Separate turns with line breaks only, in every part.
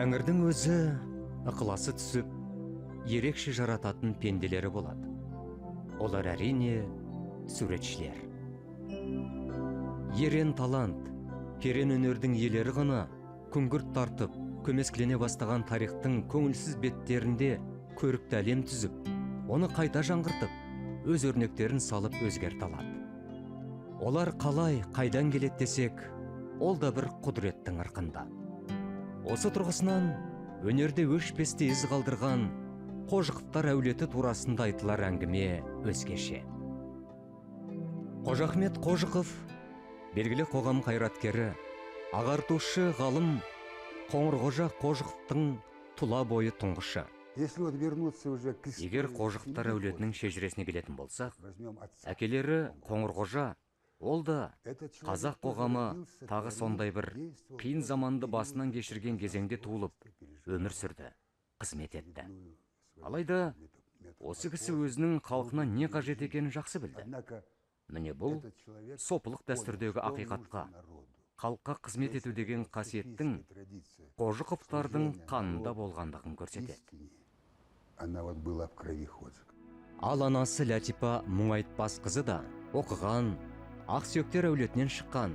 Тәңірдің өзі ықыласы түсіп, ерекше жарататын пенделері болады. Олар, әрине, суретшілер. Ерен талант, керен өнердің иелері ғана күңгірт тартып, көмескілене бастаған тарихтың көңілсіз беттерінде көрікті әлем түзіп, оны қайта жаңғыртып, өз өрнектерін салып өзгерте алады. Олар қалай, қайдан келеді десек, ол да бір құдіреттің ырқында. Осы тұрғысынан өнерде өшпестей із қалдырған Қожықовтар әулеті турасында айтылар әңгіме өзгеше. Қожахмет Қожықов белгілі қоғам қайраткері, ағартушы ғалым Қоңырқожа Қожықовтың тұла бойы тұңғышы.
Если вот вернуться уже к
Егер Қожықовтар әулетінің шежіресіне келетін болсақ, әкелері Қоңырқожа, ол да қазақ қоғамы тағы сондай бір қиын заманды басынан кешірген кезеңде туылып, өмір сүрді, қызмет етті. Алайда осы кісі өзінің халқына не қажет екенін жақсы білді. Міне, бұл сопылық дәстүрдегі ақиқатқа, халыққа қызмет ету деген қасиеттің Қожықовтардың қанында болғандығын көрсетеді.
Она вот была в крови Ходжиков.
Ал анасы Ләтипа Мұңайтпасқызы да оқыған, ақсүйектер әулетінен шыққан,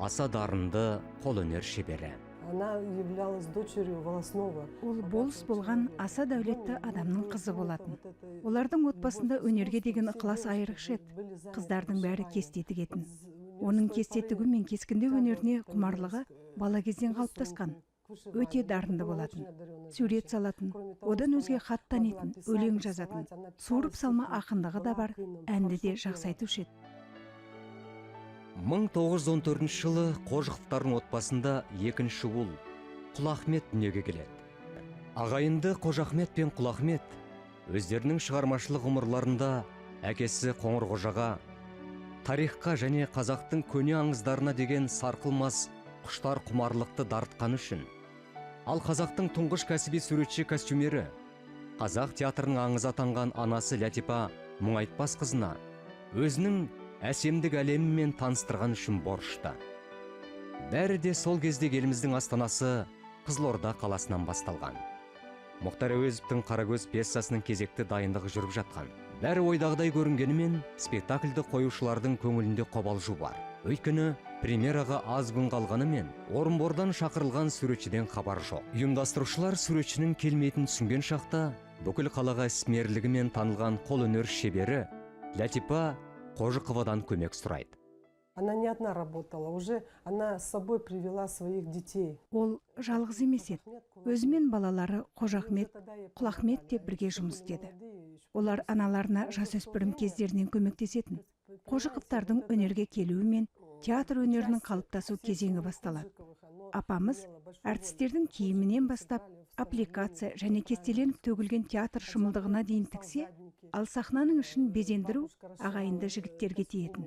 аса дарынды қолөнер шебері.
Она являлась дочерью волостного.
Ол болыс болған аса дәулетті адамның қызы болатын. Олардың отбасында өнерге деген ықылас айрықша еді. Қыздардың бәрі кесте тігетін. Оның кесте тігу мен кескіндеу өнеріне құмарлығы бала кезден қалыптасқан. Өте дарынды болатын, сурет салатын, одан өзге хат танитын, өлең жазатын, суырып салма ақындығы да бар, әнді де жақсы айтушы еді.
1914 жылы Қожықовтардың отбасында екінші ұл Құлахмет дүниеге келеді. Ағайынды Қожахмет пен Құлахмет өздерінің шығармашылық ғұмырларында әкесі Қоңырқожаға, тарихқа және қазақтың көне аңыздарына деген сарқылмас құштар құмарлықты дарытқаны үшін, ал қазақтың тұңғыш кәсіби суретші костюмері, қазақ театрының аңызы атанған анасы Ләтипа Мұңайтпас қызына өзінің әсемдік әлемімен таныстырған үшін борышты. Бәрі де сол кездегі еліміздің астанасы Қызылорда қаласынан басталған. Мұхтар Әуезовтің «Қарагөз» пьесасының кезекті дайындығы жүріп жатқан. Бәрі ойдағыдай көрінгенімен, спектакльді қоюшылардың көңілінде қобалжу бар. Өйткені премьераға аз күн қалғанымен, Орынбордан шақырылған суретшіден хабар жоқ. Ұйымдастырушылар суретшінің келмейтінін түсінген шақта бүкіл қалаға ісмерлігімен танылған қолөнер шебері Ләтипа Қожықовадан көмек сұрайды.
Она не одна работала, уже она с собой привела своих детей.
Ол жалғыз емес еді. Өзімен балалары Қожахмет, Құлахмет те бірге жұмыс істеді. Олар аналарына жасөспірім кездерінен көмектесетін. Қожықовтардың өнерге келуімен театр өнерінің қалыптасу кезеңі басталады. Апамыз әртістердің киімінен бастап, аппликация және кестеленіп төгілген театр шымылдығына дейін тіксе, ал сахнаның ішін безендіру ағайынды жігіттерге тиетін.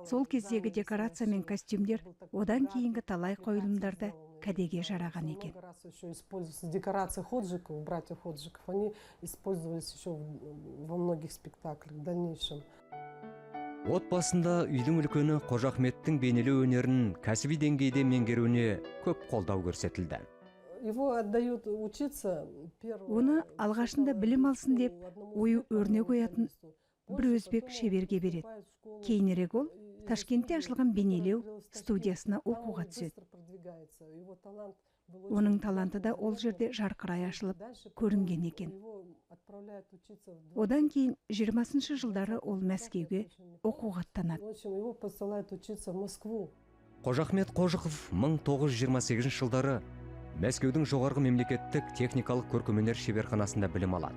Сол кездегі декорация мен костюмдер одан кейінгі талай қойылымдарда кәдеге жараған екен.
Много раз еще используются декорации Ходжиков, братьев Ходжиков, они использовались еще во многих спектаклях в дальнейшем.
Отбасында үйдің үлкені Қожахметтің бейнелеу өнерін кәсіби деңгейде меңгеруіне көп қолдау көрсетілді.
Его отдают учиться первого.
Оны алғашында білім алсын деп ою өрнек оятын бір өзбек шеберге береді. Кейінірек ол Ташкентте ашылған бейнелеу студиясына оқуға түседі. Оның таланты да ол жерде жарқырай ашылып көрінген екен. Одан кейін 20 жылдары ол Мәскеуге оқуға аттанады.
В общем, его посылают учиться в Москву.
Қожахмет Қожықов 1928 жылдары Мәскеудің жоғарғы мемлекеттік техникалық көркемөнер шеберханасында білім алады.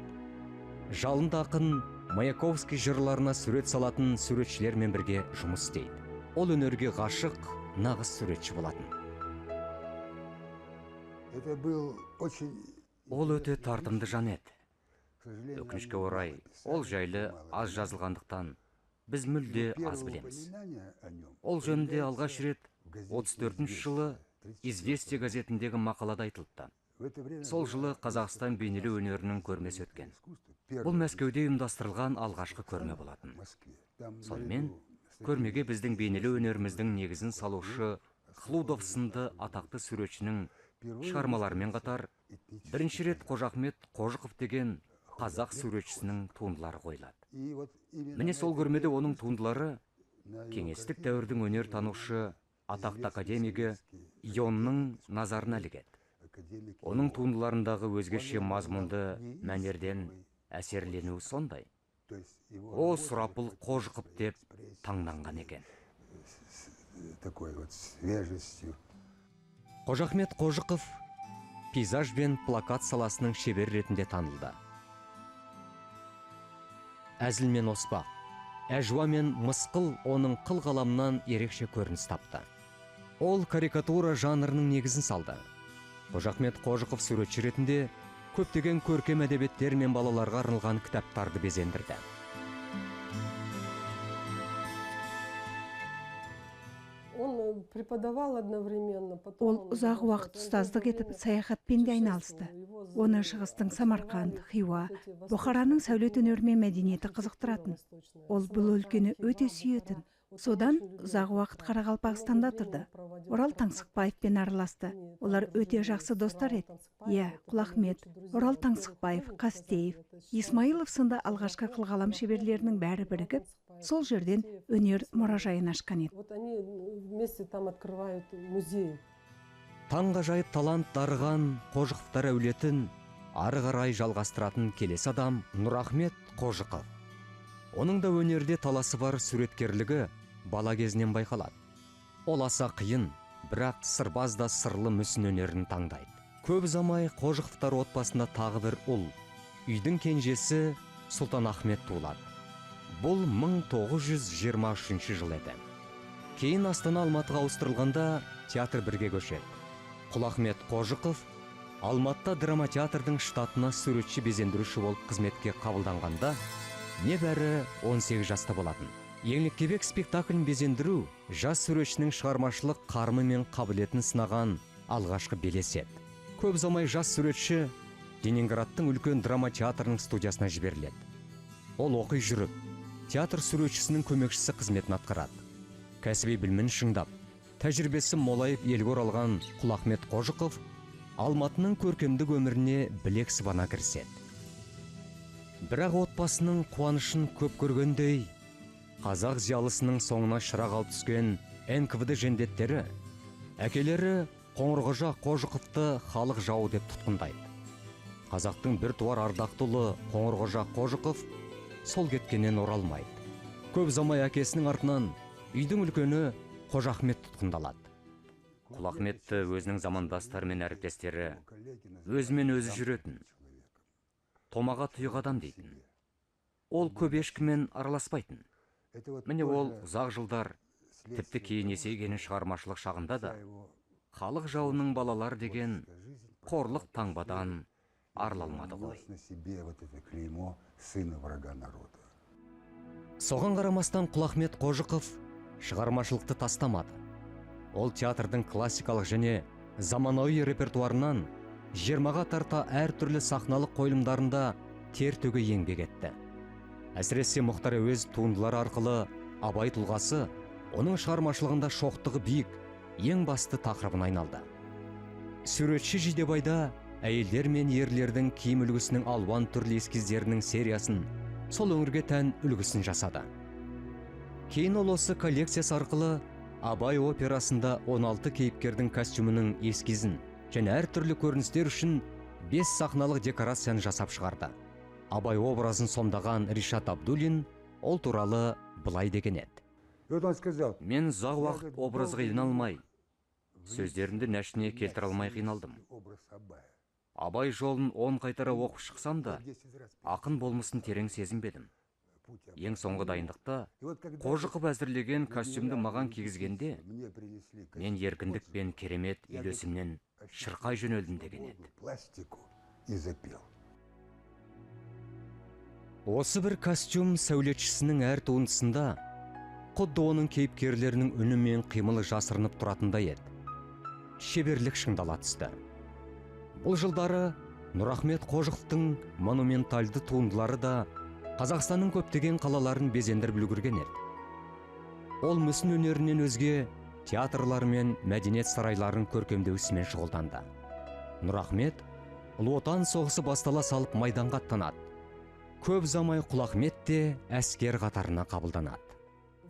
Жалынды ақын Маяковский жырларына сурет салатын суретшілермен бірге жұмыс істейді. Ол өнерге ғашық, нағыз суретші болатын.
Это был очень
Ол өте тартымды жан еді.
К сожалению,
Өкінішке орай, ол жайлы аз жазылғандықтан, біз мүлде аз білеміз. Ол жөнінде алғаш рет 34 жылы «Известия» газетіндегі мақалада айтылыпты. Сол жылы Қазақстан бейнелеу өнерінің көрмесі өткен. Бұл Мәскеуде ұйымдастырылған алғашқы көрме болатын. Сонымен, көрмеге біздің бейнелеу өнеріміздің негізін салушы Хлудов сынды атақты суретшінің Шығармаларымен қатар бірінші рет Қожахмет Қожықов деген қазақ суретшісінің туындылары қойылады. Міне сол көрмеде оның туындылары кеңестік дәуірдің өнертанушы атақты академигі Ионның назарына ілігеді. Оның туындыларындағы өзгеше мазмұнды мәнерден әсерленуі сондай. О, сұрапыл Қожықов деп таңданған екен.
Такой вот свежестью.
Қожахмет Қожықов пейзаж бен плакат саласының шебері ретінде танылды. Әзіл мен оспақ, әжуа мен мысқыл оның қыл қаламынан ерекше көрініс тапты. Ол карикатура жанрының негізін салды. Қожахмет Қожықов суретші ретінде көптеген көркем әдебиеттер мен балаларға арналған кітаптарды безендірді.
Он преподавал одновременно.
Ол ұзақ уақыт ұстаздық етіп, саяхатпен де айналысты. Оны шығыстың Самарқанд, Хиуа, Бұхараның сәулет өнері мен мәдениеті қызықтыратын. Ол бұл өлкені өте сүйетін. Содан ұзақ уақыт Қарақалпақстанда тұрды. Орал Таңсықбаевпен араласты. Олар өте жақсы достар еді. Иә, Құлахмет, Орал Таңсықбаев, Қастеев, Исмаилов сынды алғашқы қылқалам шеберлерінің бәрі бірігіп, сол жерден өнер мұражайын ашқан еді.
Вот они вместе там открывают музей.
Таңғажайып талант дарыған Қожықовтар әулетін ары қарай жалғастыратын келесі адам Нұрахмет Қожықов. Оның да өнерде таласы бар суреткерлігі бала кезінен байқалады. Ол аса қиын, бірақ сырбаз да сырлы мүсін өнерін таңдайды. Көп ұзамай Қожықовтар отбасында тағы бір ұл, үйдің кенжесі Сұлтан Ахмет туылады. Бұл 1923 жыл еді. Кейін Астана Алматыға ауыстырылғанда театр бірге көшеді. Құлахмет Қожықов Алматыда драма театрдың штатына суретші безендіруші болып қызметке қабылданғанда небәрі 18 жаста болатын. Еңлік-Кебек спектаклін безендіру жас суретшінің шығармашылық қарымы мен қабілетін сынаған алғашқы белес еді. Көп ұзамай жас суретші Ленинградтың үлкен драма театрының студиясына жіберіледі. Ол оқи жүріп, театр суретшісінің көмекшісі қызметін атқарады. Кәсіби білімін шыңдап, тәжірибесі молайып елге оралған Құлахмет Қожықов Алматының көркемдік өміріне білек сыбана кіріседі. Бірақ отбасының қуанышын көп көргендей, қазақ зиялысының соңына шырақ алып түскен НКВД жендеттері әкелері Қоңырқожа Қожықовты халық жауы деп тұтқындайды. Қазақтың біртуар ардақты ұлы Қоңырқожа Қожықов сол кеткеннен оралмайды. Көп ұзамай әкесінің артынан үйдің үлкені Қожахмет тұтқындалады. Құлахметті өзінің замандастары мен әріптестері өзімен өзі жүретін, томаға тұйық адам дейтін. Ол көп ешкіммен араласпайтын. Міне ол ұзақ жылдар, тіпті кейін есейгенін шығармашылық шағында да халық жауының балалар деген қорлық таңбадан арыла алмады ғой.
На себе вот это клеймо сына врага народа.
Соған қарамастан Құлахмет Қожықов шығармашылықты тастамады. Ол театрдың классикалық және заманауи репертуарынан 20-ға тарта әртүрлі сахналық қойылымдарында тер төге еңбек етті. Әсіресе Мұхтар Әуезов туындылары арқылы Абай тұлғасы оның шығармашылығында шоқтығы биік, ең басты тақырыбына айналды. Суретші Жидебайда әйелдер мен ерлердің киім үлгісінің алуан түрлі эскиздерінің сериясын, сол өңірге тән үлгісін жасады. Кейін ол осы коллекциясы арқылы Абай операсында 16 кейіпкердің костюмінің эскизін және әртүрлі көріністер үшін 5 сахналық декорацияны жасап шығарды. Абай образын сомдаған Ришат Абдуллин ол туралы былай деген еді.
И вот он сказал,
Мен ұзақ уақыт образға ене алмай, сөздерімді нәшіне келтіре алмай қиналдым.
Образ Абая.
Абай жолын 10 қайтара оқып шықсам да,
10 раз
ақын болмысын терең сезінбедім.
путь Абая.
Ең соңғы дайындықта
И вот когда
Қожықов әзірлеген костюмді маған кигізгенде,
мне принесли
мен
костюм
еркіндік пен керемет үйлесімнен шырқай жөнелдім деген еді.
свободу, пластику и запел.
Осы бір костюм сәулетшісінің әр туындысында құдды оның кейіпкерлерінің үні мен қимылы жасырынып тұратындай еді. Шеберлік шыңдала түсті. Бұл жылдары Нұрахмет Қожықовтың монументальды туындылары да Қазақстанның көптеген қалаларын безендіріп үлгерген еді. Ол мүсін өнерінен өзге театрлар мен мәдениет сарайларын көркемдеу ісімен шұғылданды. Нұрахмет Ұлы Отан соғысы бастала салып майданға аттанады. Көп ұзамай Құлахмет те әскер қатарына қабылданады.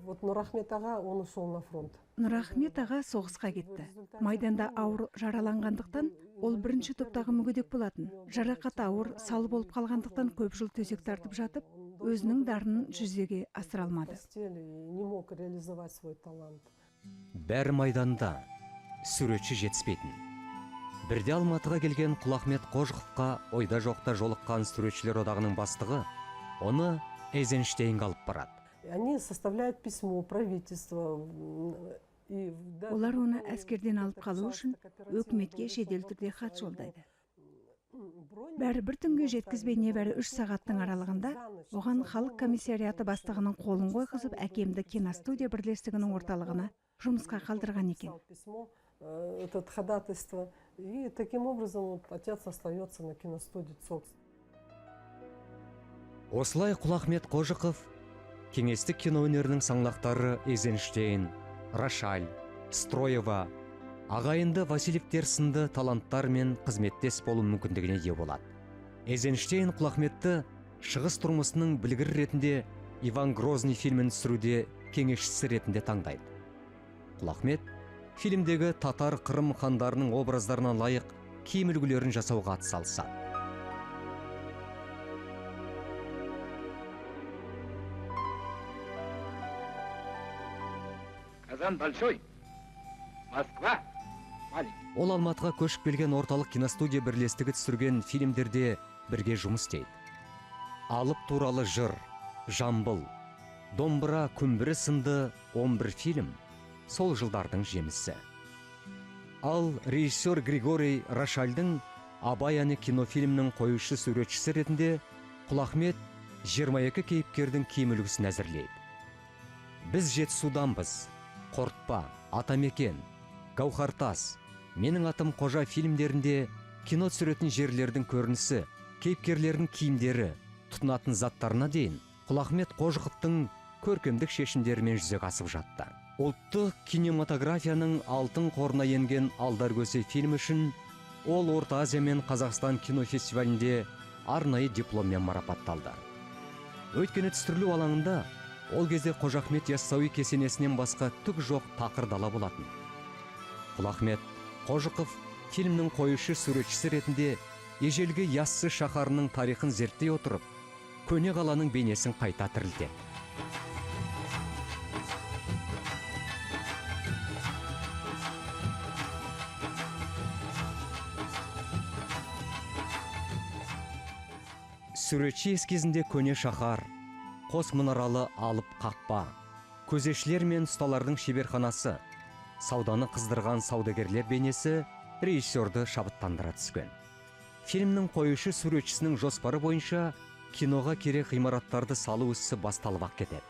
Вот Нурахмет аға, он ушел на фронт.
Нұрахмет аға соғысқа кетті. Майданда ауыр жараланғандықтан, ол бірінші топтағы мүгедек болатын. Жарақаты ауыр, сал болып қалғандықтан көп жыл төсек тартып жатып, өзінің дарынын жүзеге асыра алмады.
Постели и не мог реализовать свой талант.
Бәрі майданда, суретші жетіспейтін. Бірде Алматыға келген Құлахмет Қожықовқа ойда жоқта жолыққан суретшілер одағының бастығы оны Эйзенштейнге алып барады.
И они составляют письмо правительство. И
Олар оны әскерден алып қалу үшін өкіметке жедел түрде хат жолдайды. Бәрі бір түнге жеткізбей, небәрі 3 сағаттың аралығында оған халық комиссариаты бастығының қолын қойғызып, әкемді киностудия бірлестігінің орталығына жұмысқа қалдырған екен.
Письмо, этот ходатайство. И таким образом вот отец остается на киностудии ЦОКС.
Осылай Құлахмет Қожықов кеңестік кино өнерінің саңлақтары Эйзенштейн, Рошаль, Строева, ағайынды Васильевтер сынды таланттармен қызметтес болу мүмкіндігіне ие болады. Эйзенштейн Құлахметті шығыс тұрмысының білгірі ретінде Иван Грозный фильмін түсіруде кеңесшісі ретінде таңдайды. Құлахмет фильмдегі татар, қырым хандарының образдарына лайық киім үлгілерін жасауға атсалысады.
Казан большой, Москва маленький.
Ол Алматыға көшіп келген орталық киностудия бірлестігі түсірген фильмдерде бірге жұмыс істейді. Алып туралы жыр, Жамбыл, Домбыра күмбірі сынды 11 фильм сол жылдардың жемісі. Ал режиссер Григорий Рошальдың «Абай әні» кинофильмнің қоюшы суретшісі ретінде Құлахмет 22 кейіпкердің киім үлгісін әзірлейді. «Біз Жетісуданбыз», «Қорытпа», «Атамекен», «Гауһартас», «Менің атым Қожа» фильмдерінде кино түсіретін жерлердің көрінісі, кейіпкерлердің киімдері, тұтынатын заттарына дейін Құлахмет Қожықовтың көркемдік шешімдерімен жүзеге асып жатты. Ұлттық кинематографияның алтын қорына енген «Алдар көсе» фильмі үшін ол Орта Азия мен Қазақстан кинофестивалінде арнайы дипломмен марапатталды. Өйткені түсірілу алаңында ол кезде Қожа Ахмет Яссауи кесенесінен басқа түк жоқ, тақыр дала болатын. Құлахмет Қожықов фильмнің қоюшы суретшісі ретінде ежелгі Яссы шаһарының тарихын зерттей отырып, көне қаланың бейнесін қайта тірілтеді. Суретші эскизінде көне шаһар, қос мұнаралы алып қақпа, көзешілер мен ұсталардың шеберханасы, сауданы қыздырған саудагерлер бейнесі режиссерді шабыттандыра түскен. Фильмнің қоюшы суретшісінің жоспары бойынша киноға керек ғимараттарды салу ісі басталып ақ кетеді.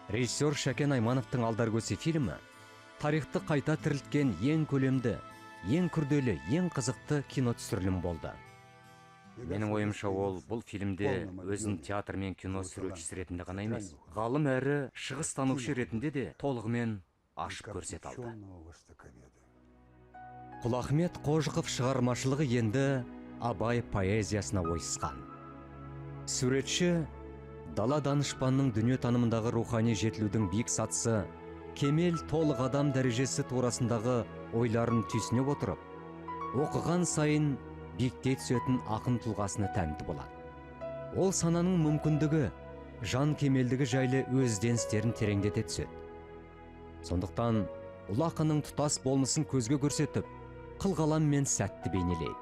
Режиссер Шәкен Аймановтың «Алдар көсе» фильмі тарихты қайта тірілткен ең көлемді, ең күрделі, ең қызықты кино түсірілім болды. Менің ойымша, ол бұл фильмде өзін театр мен кино суретшісі ретінде ғана емес, ғалым әрі шығыстанушы ретінде де толығымен ашып көрсете алды. Құлахмет Қожықов шығармашылығы енді Абай поэзиясына ойысқан. Суретші дала данышпанның дүниетанымындағы рухани жетілудің биік сатысы, кемел толық адам дәрежесі турасындағы ойларын түйсіне отырып, оқыған сайын биіктей түсетін ақын тұлғасына тәнті болады. Ол сананың мүмкіндігі, жан кемелдігі жайлы өз ізденістерін тереңдете түседі. Сондықтан ұлы ақынның тұтас болмысын көзге көрсетіп, қылқаламмен сәтті бейнелейді.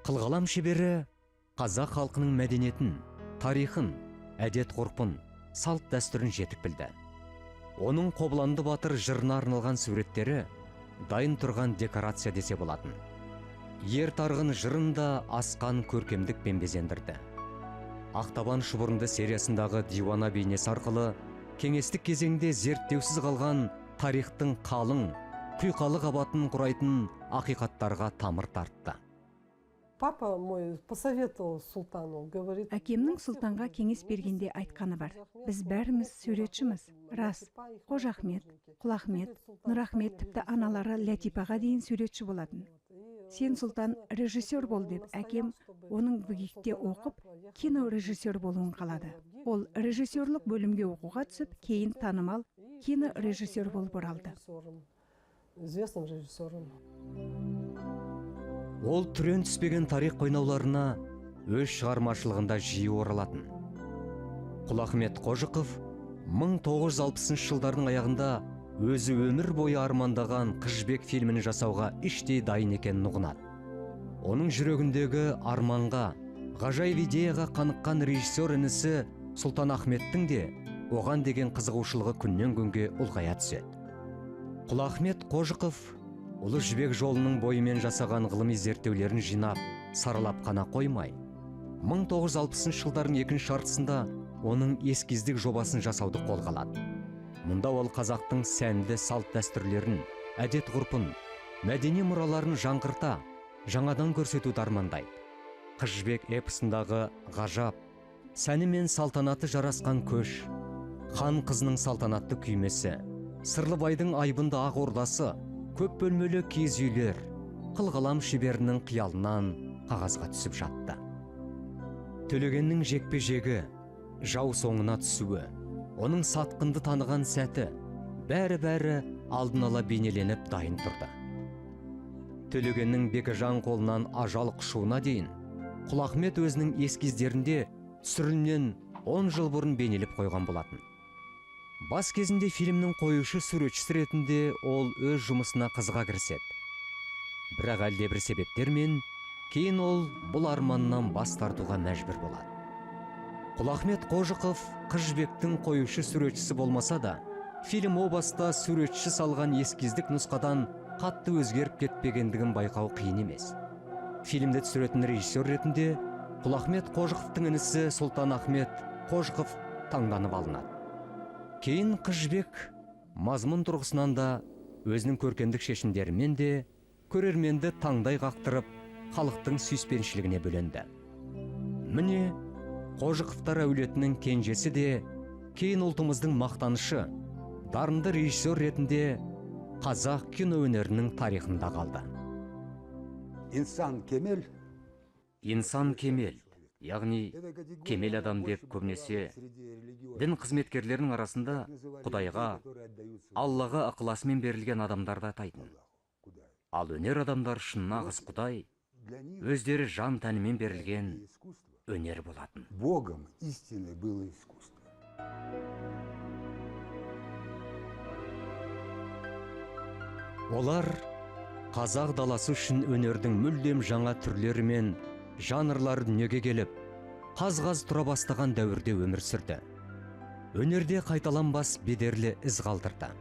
Қылқалам шебері қазақ халқының мәдениетін, тарихын, әдет ғұрпын, салт дәстүрін жетік білді. Оның Қобыланды батыр жырына арналған суреттері дайын тұрған декорация десе болатын. Ер Тарғын жырын да асқан көркемдікпен безендірді. «Ақтабан шұбырынды» сериясындағы диуана бейнесі арқылы кеңестік кезеңде зерттеусіз қалған тарихтың қалың, құйқалы қабатын құрайтын ақиқаттарға тамыр тартты.
Папа мой посоветовал султану, говорит:
Әкемнің сұлтанға кеңес бергенде айтқаны бар: «Біз бәріміз суретшіміз». Рас, Қожа Ахмет, Құлахмет, Нұрахмет, тіпті аналары Ләтипаға дейін суретші болатын. Сен, Сұлтан, режиссер бол деп әкем оның ВГИКте оқып, кинорежиссер болуын қалады. Ол режиссерлік бөлімге оқуға түсіп, кейін танымал кинорежиссер болып оралды.
Режиссером, известным режиссером.
Ол түрен түспеген тарих қойнауларына өз шығармашылығында жиі оралатын. Құлахмет Қожықов 1960 жылдардың аяғында өзі өмір бойы армандаған «Қыз Жібек» фильмін жасауға іштей дайын екенін ұғынады. Оның жүрегіндегі арманға, ғажайып идеяға қаныққан режиссер інісі Сұлтан Ахметтің де оған деген қызығушылығы күннен күнге ұлғая түседі. Құлахмет Қожықов Ұлы Жібек жолының бойымен жасаған ғылыми зерттеулерін жинап, саралап қана қоймай, 1960 жылдардың екінші жартысында оның эскиздік жобасын жасауды қолға алады. Мұнда ол қазақтың сәнді салт дәстүрлерін, әдет ғұрпын, мәдени мұраларын жаңғырта, жаңадан көрсетуді армандайды. Қыз Жібек эпосындағы ғажап, сәні мен салтанаты жарасқан көш, хан қызының салтанатты күймесі, Сырлыбайдың айбынды ақ ордасы, көп бөлмелі киіз үйлер қылқалам шеберінің қиялынан қағазға түсіп жатты. Төлегеннің жекпе-жегі, жау соңына түсуі, оның сатқынды таныған сәті, бәрі-бәрі алдын ала бейнеленіп дайын тұрды. Төлегеннің Бекежан қолынан ажал құшуына дейін Құлахмет өзінің эскиздерінде түсірілімнен 10 жыл бұрын бейнелеп қойған болатын. Бас кезінде фильмнің қоюшы суретшісі ретінде ол өз жұмысына қызыға кіріседі. Бірақ әлдебір себептермен кейін ол бұл арманнан бас тартуға мәжбүр болады. Құлахмет Қожықов «Қыз Жібектің» қоюшы суретшісі болмаса да, фильм о баста суретші салған эскиздік нұсқадан қатты өзгеріп кетпегендігін байқау қиын емес. Фильмді түсіретін режиссер ретінде Құлахмет Қожықовтың інісі Сұлтан Ахмет Қожықов таңданып алынады. Кейін «Қыз Жібек» мазмұн тұрғысынан да, өзінің көркемдік шешімдерімен де көрерменді таңдай қақтырып, халықтың сүйіспеншілігіне бөленді. Міне, Қожықовтар әулетінің кенжесі де кейін ұлтымыздың мақтанышы, дарынды режиссер ретінде қазақ кино өнерінің тарихында қалды.
Инсан кемел.
Инсан кемел, яғни кемел адам деп көбінесе дін қызметкерлерінің арасында Құдайға, Аллаға ықыласымен берілген адамдарды атайтын. Ал өнер адамдары үшін нағыз Құдай өздері жан тәнімен берілген өнер болатын.
Богом истины было искусство.
Олар қазақ даласы үшін өнердің мүлдем жаңа түрлері мен жанрлары дүниеге келіп, қаз-қаз тұра бастаған дәуірде өмір сүрді. Өнерде қайталанбас бедерлі із қалдырды.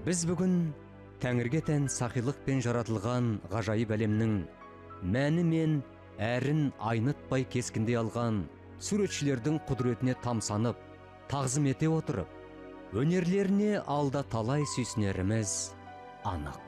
Біз бүгін тәңірге тән сақилықпен жаратылған ғажайып әлемнің мәні мен әрін айнытпай кескіндей алған суретшілердің құдіретіне тамсанып, тағзым ете отырып, өнерлеріне алда талай сүйсінеріміз анық.